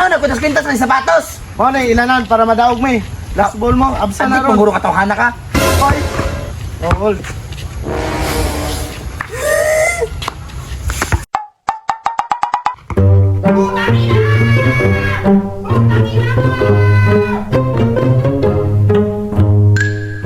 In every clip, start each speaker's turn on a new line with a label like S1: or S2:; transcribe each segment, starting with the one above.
S1: Ano, nagkwintas-kwintas ng sapatos.
S2: Mo na ilanan para madaog mo eh. Last ball mo, absa na
S1: Sabi,
S2: ron.
S1: panguro katawhana ka.
S2: Oy. Oh, hold.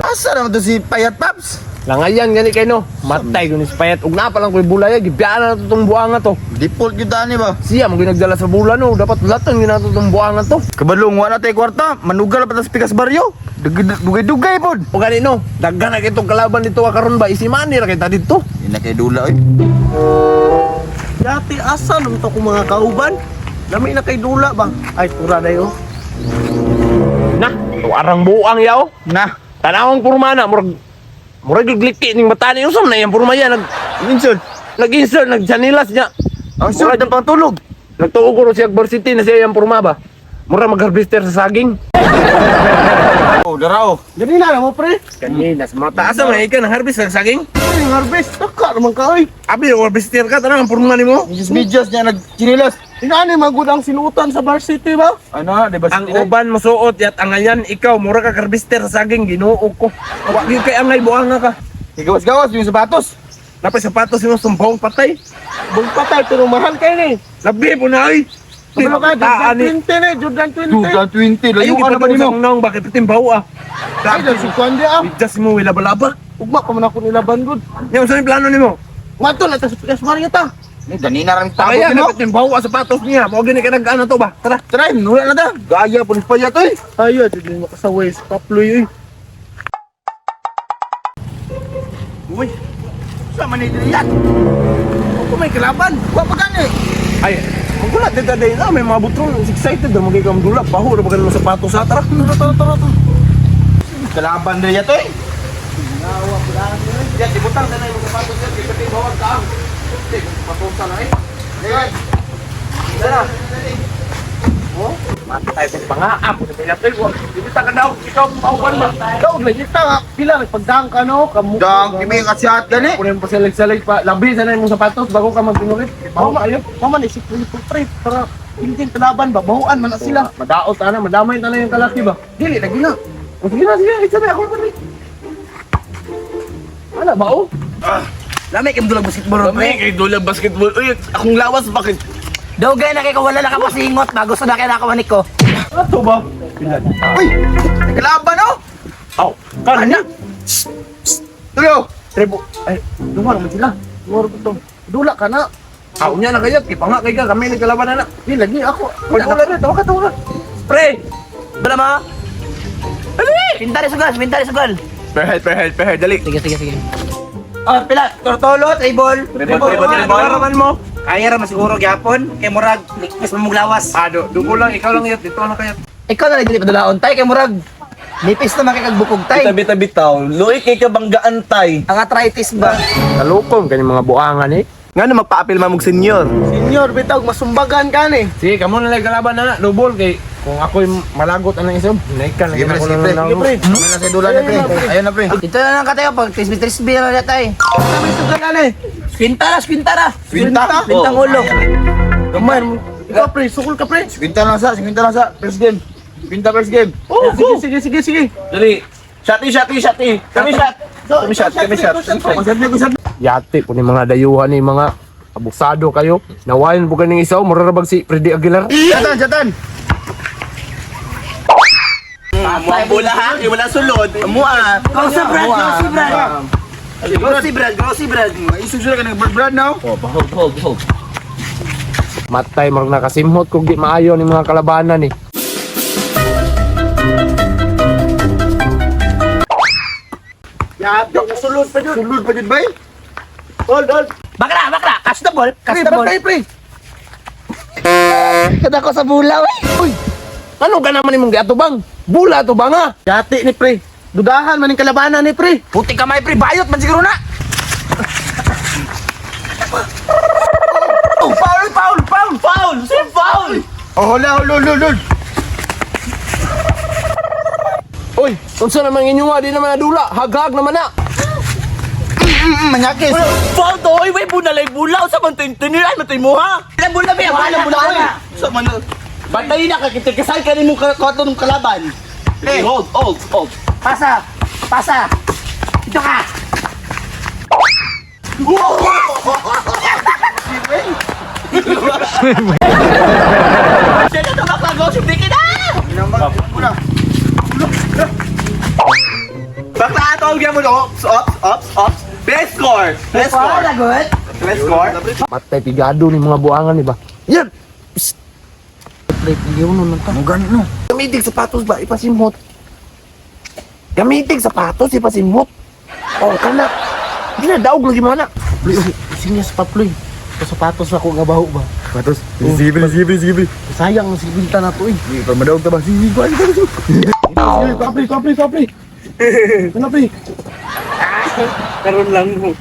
S3: Asa naman to si Payat Paps?
S4: Langayan gani kay no. Matay ko ni si Payat. Ug na pa lang ko'y bulaya gibiyaan na nato tong buanga to.
S3: Default gyud ani ba?
S4: Siya mo nagdala sa bula no. Dapat latan gyud nato tong buanga to.
S3: Kabalong wala tay kwarta, manugal pa tas pikas baryo. Dugay-dugay pod.
S4: O gani no, daghan na kitong kalaban dito karon ba isimani ra kita dito.
S3: Ina kay dula oy.
S2: Yati asa naman to kung mga kauban? Lami na kay dula ba? Ay, tura na oh.
S4: Na, arang buang yaw.
S3: Na.
S4: Tanawang porma na murag murag gliki ning mata ni usam na yang porma yan nag
S3: Minsan,
S4: nag-insert nag-janilas niya.
S3: ang sure ng pangtulog.
S4: Nagtuo ko ro siya varsity na siya yang porma ba. Mura mag-harvester sa saging.
S3: Oh, darao.
S2: Ganina na mo pre.
S4: Kanina sa mga taas man ikaw nang harvest sa saging.
S2: Ay, yung harvest. Taka naman ka oy.
S4: Abi, harvester ka tanang ang porma nimo.
S3: Midyos midyos niya nagchinilas.
S2: Inani magud ang sinuotan sa varsity ba?
S3: Ano, di ba?
S4: Ang uban mosuot yat angayan ikaw mura ka harvester sa saging Ginoo ko. Wa gyud kay angay buanga ka.
S3: Gawas-gawas yung sapatos.
S4: Napay sapatos imong sumbong patay.
S2: Bug patay pero mahal kay ni.
S4: Labi po na oy.
S2: Kabalo ka,
S4: Taan ni.
S2: Jordan 20 ni, Jordan 20.
S3: 20
S4: Ayaw
S3: layo ka na ba nimo?
S4: nimo? Bakit pitimbaw ah?
S2: Ay, dahil si Kuan di ah.
S4: Just mo wala balaba.
S2: Ugma pa man ako nilaban gud.
S4: Nya unsa ni plano nimo?
S2: Mato na ta sa Pikas Mario ta.
S3: Ni ganina ra tabo
S4: Kaya
S3: nimo.
S4: dapat timbaw ah sapatos niya. Mao gani ka nag-ano to ba? Tara.
S3: Try, nula na ta. Gaya po ni Payat oy.
S2: Ayo, di mo kasaway sa Paploy oy.
S3: Uy. Sa man ni yan?
S2: Ako may kalaban.
S3: Wa pa gani.
S4: Ay, magulat dito dahil na may mga butron. Excited na magiging kang dula. Baho na ba ganun sapatos sa tara.
S2: Tara tara tara. tara.
S3: Kalaban diri yat oy.
S4: Yan, ibutang na na yung sapatos yan. Kaya pati bawag ka ang. Sapatos na eh.
S3: Dili.
S4: Tara. Oh, matay sa pangaap. Ibita ka daw. Ikaw, pauban ba?
S2: Daog lagi ta nga pila nagpagdang ka no kamo.
S3: Dang kimi ka siat gani.
S4: Kunin pa salig-salig pa. Labi sa na yung sapatos bago ka magpinulit. Baho maayo.
S2: Mama ni si pre para hindi kalaban ba bahuan man na sila.
S4: Madaot ana, madamay na yung kalaki ba?
S2: Dili lagi na.
S4: O, sige na, sige. Isa na, ako pa rin. Ano ba, oh?
S1: Lami kay dulag basketball pre.
S5: Kay Dula basketball. Uy, akong lawas bakit?
S1: Dugay na kay ko wala na ka pasingot bago sa na kay nakawanik ko.
S4: Ato ba?
S3: Uy, kalaban oh.
S4: Aw, kanan na.
S3: Tulo.
S4: Trebo. Ay, duwa naman sila.
S2: Moro to. Dula ka na.
S4: Aw, niya na kayat. Ipanga kay ka. Kami nagkalaban na na.
S2: Di lagi ako.
S4: Pag-ula na, tawa ka, tawa ka. Pre!
S1: Bala mo. Pintari sugal, pintari sugal.
S5: Perhead, perhead, perhead. Dali.
S1: Sige, sige, sige. Oh, pila, tortolo, tribol.
S5: Tribol, tribol, tribol.
S4: Ano mo?
S1: Kaya ra masiguro gyapon kay murag likpis mamuglawas.
S4: Ah, do, dugo lang. Ikaw lang yat. Dito na kayat.
S1: Ikaw na lang dili padulaon tay kay murag nipis na man kay kagbukog tay.
S5: Tabi-tabi tao. Luoy kay kabanggaan tay.
S1: Ang arthritis ba?
S4: Kalukom, kanyang mga buangan eh.
S5: Nga na magpa-apil man mong senyor.
S2: Senior bitaw masumbagan ka ni.
S4: Sige, kamo na lang kalaban na na. Lubol kay kung ako'y malagot anang isog, naikan
S3: Sige pre,
S4: ako
S3: sige pre.
S4: na
S2: Sige pre.
S3: Kami na sa dula ni pre. Ayun na pre.
S1: Dito na lang katayo pag trisbi-trisbi na lang tay.
S2: Kami sugal ani.
S1: Kwintara, kwintara.
S3: Kwinta.
S1: Kwintang ulo.
S2: Gamay mo. Ikaw pre, sukol ka pre.
S3: 50 lang sa, 50 lang sa first game. 50 first game.
S2: Oh, sige sige sige sige.
S5: Dali. Shot eh, shot eh, shot eh. Kami shot. Kami shot, kami shot.
S3: Kung sabi,
S4: Yate po ni mga dayuhan ni mga abusado kayo. Nawayan po kaning isaw, murarabag si Freddy Aguilar.
S3: Chatan, chatan.
S5: Muang bola ha. Kay wala sulod. Mua.
S1: Grocery brad, grocery brad. Grocery brad, grocery brad.
S3: Isog sila ka ng brad now.
S5: Oh, hold, hold, hold.
S4: Matay marag nakasimhot kung di maayo ni mga kalabanan eh.
S2: Yati sulod pa jud.
S3: Sulod pa jud bay.
S2: Hold hold.
S1: Bakla, bakla. Catch the ball, catch
S2: Pre,
S1: the ball.
S2: bantay pre.
S1: Kada ko sa bulaw eh.
S4: Uy, ano ka naman imong giatubang? Bula to ba nga?
S2: Yati ni pre. Dudahan man ning kalabanan ni pre.
S1: Puti kamay pre, bayot man siguro na.
S5: Oh, foul, foul, foul, foul. Sino foul?
S3: Oh, hola, hol, hol, hol, hol.
S4: Uy, unsa naman inyo nga di naman nadula, haghag naman na.
S3: Manyakis.
S5: Foul to. Oy, way bunalay bula. Usa man tintinir. Ay, matay mo ha.
S1: Bula, bula, bula, bula, bula.
S5: Sa man. Bantayin na kay kasal ka nimo kato ng kalaban. Hey, hold, hold, hold.
S1: Pasa! Pasa! Ito ka!
S5: Siya na to bakla, go subdikin na. Bakla ato ang gyapon ops, ops, ops, ops. Best score. Best score.
S1: Wala good.
S5: Best score.
S4: Patay pigado ni mga buangan ni ba. Yan.
S3: Ano gani no?
S4: Gamitig sapatos ba ipasimhot. Gamitig sapatos ipasimhot. Oh, kana. Di na daog lagi mo na.
S2: Ploy, sinya sa paploy. Sa sapatos ako nga baho ba.
S3: Sapatos. Sige, pre, sige, pre, sige, pre.
S2: Sayang ang silbinta na to eh.
S3: Sige, para madaog ta ba? Sige, kuha, sige, sige. Sige, kapre, kapre, kapre. Ano, pre?
S2: Karon lang mo.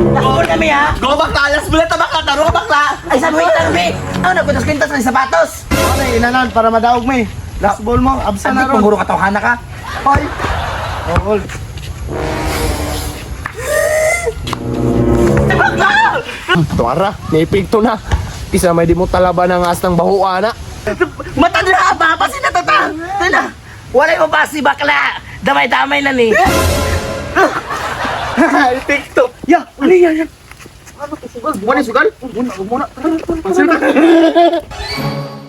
S1: Nakapol kami ha!
S5: Go bakla, last bullet ta bakla, taro ka bakla.
S1: Ay, sa buhay tanong, be! Ano na, kutas kwintas ng sapatos!
S2: Ano inanan para madaog mo eh. Last ball mo, absa na
S1: Sabi,
S2: ron.
S1: pangguro katawhana ka.
S2: Hoy. Oh, hold.
S4: Tuara, naipigto na. Isa may di mo talaba ng as ng bahuan na.
S1: Mata na, ba? Pasin na tata! Tala! Walay mo basi, bakla! Damay-damay na ni.
S5: TikTok.
S2: Ya, ano yan? Yan?
S3: Muna, sugal? Muna, muna.